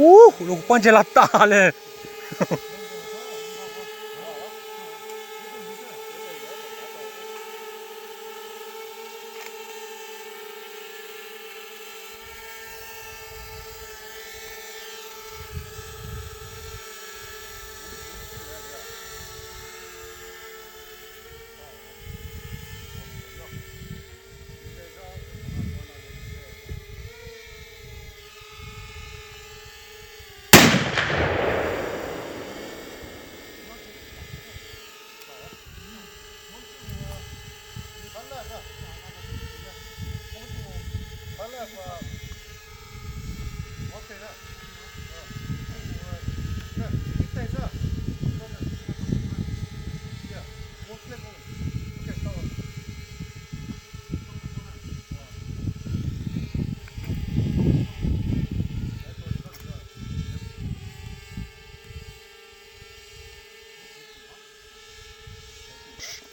Ub, los kuv pob ntseg laj tas li.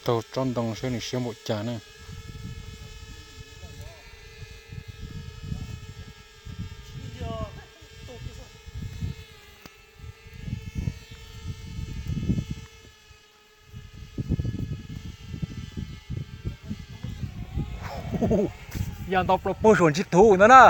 Taug tsob ntoo saib nws siab npaum cas na. Ya ntau plaws puag saum ntsib thuv ntawd na.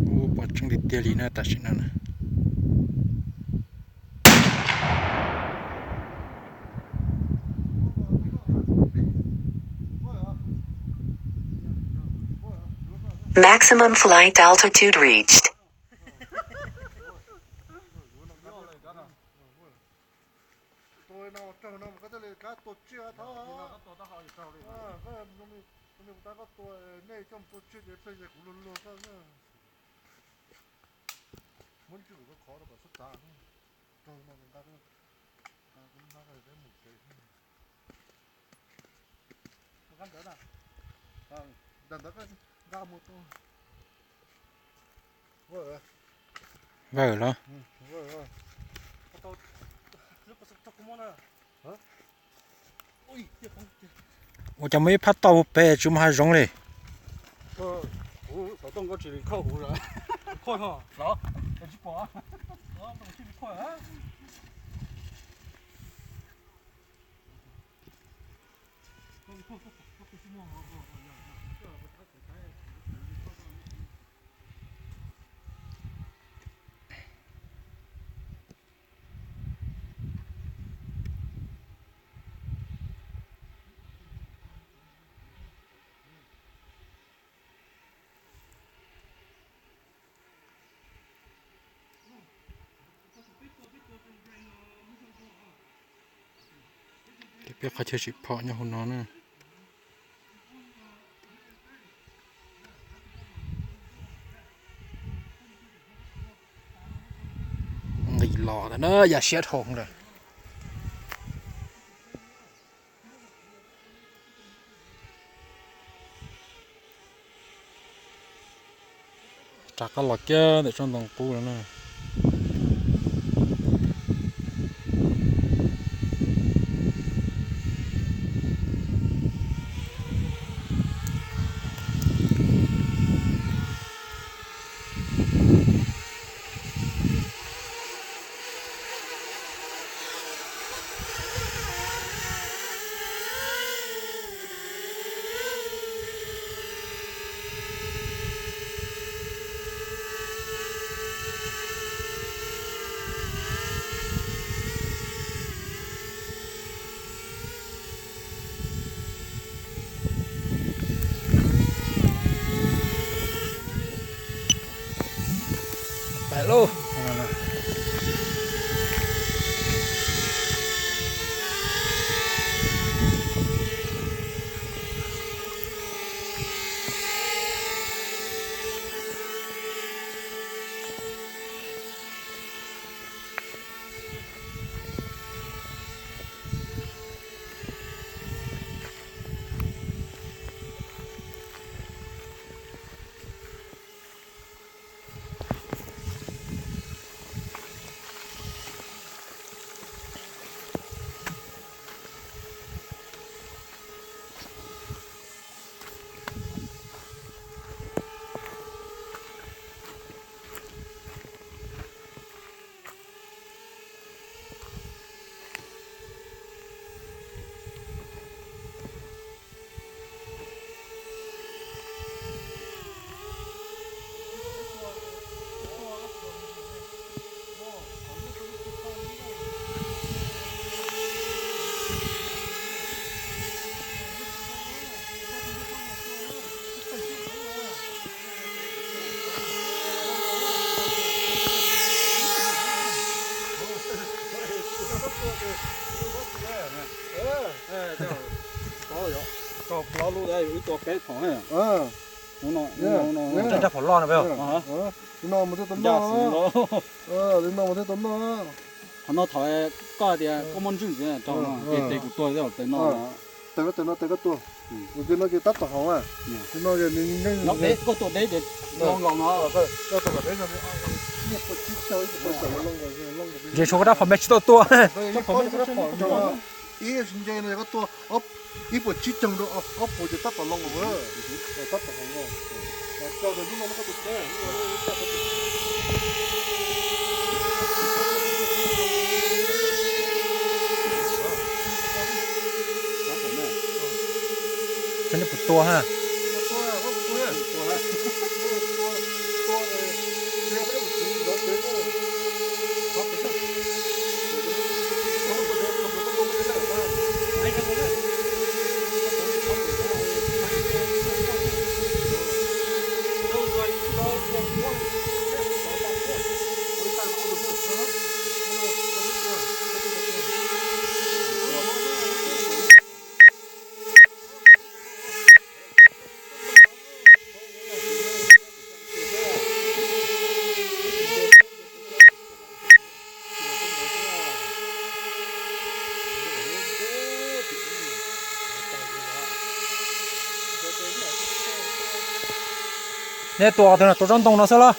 Ub, pom tseeb tiag tiag li na tam sim no na. Maximum flight altitude reached. Tua no tsawg no mas koj thiaj li rov tua tsiaj thab. Koj, nej coj mus tua tsiaj ces pheej ze kuv luag luag koj na. Muab ntswj kuv khov rau kom sab tsav. Raug no nqa, nqa kuv nqa peb mus tsev. Ntawm ntawd, nqa mus tua. Vawm los? Ua cas muaj ib phab toj mus pem tsis muaj hav zoov li. Kuv xov tooj koj tsis kho kuv lawm. Kho los tsis pom. Peb qhov chaw tsim phom nyob hauv no na. Nqis los ntag na, ya siab dhau lawm. Rov qab los kiag ntawm tsob ntoo qub no na. Tso plab lub, wb tua peb phom. Ub no, ub no, ub no. Rab phom loj no. Li no mus thiaj tau noj. Li no mus thiaj tau noj. Qhov no thaum koj hais tias koj muaj ntswg ntxiv rau no ces tes kuv tua tej zaum tes no. Tes no tes koj tua. Tus no ces tab tom haus. Tus no ces nws nkeej, koj tua deb ces loo los no. Nce tshuav koj rab phom me tsis tau tua. Ib nce no koj tua ib puas tsib caug rau ob puas ces tab tom loo. Tab tom haus. Saib nej puas tua ha. Nej tua tus no tua tsob ntoo no xwb los?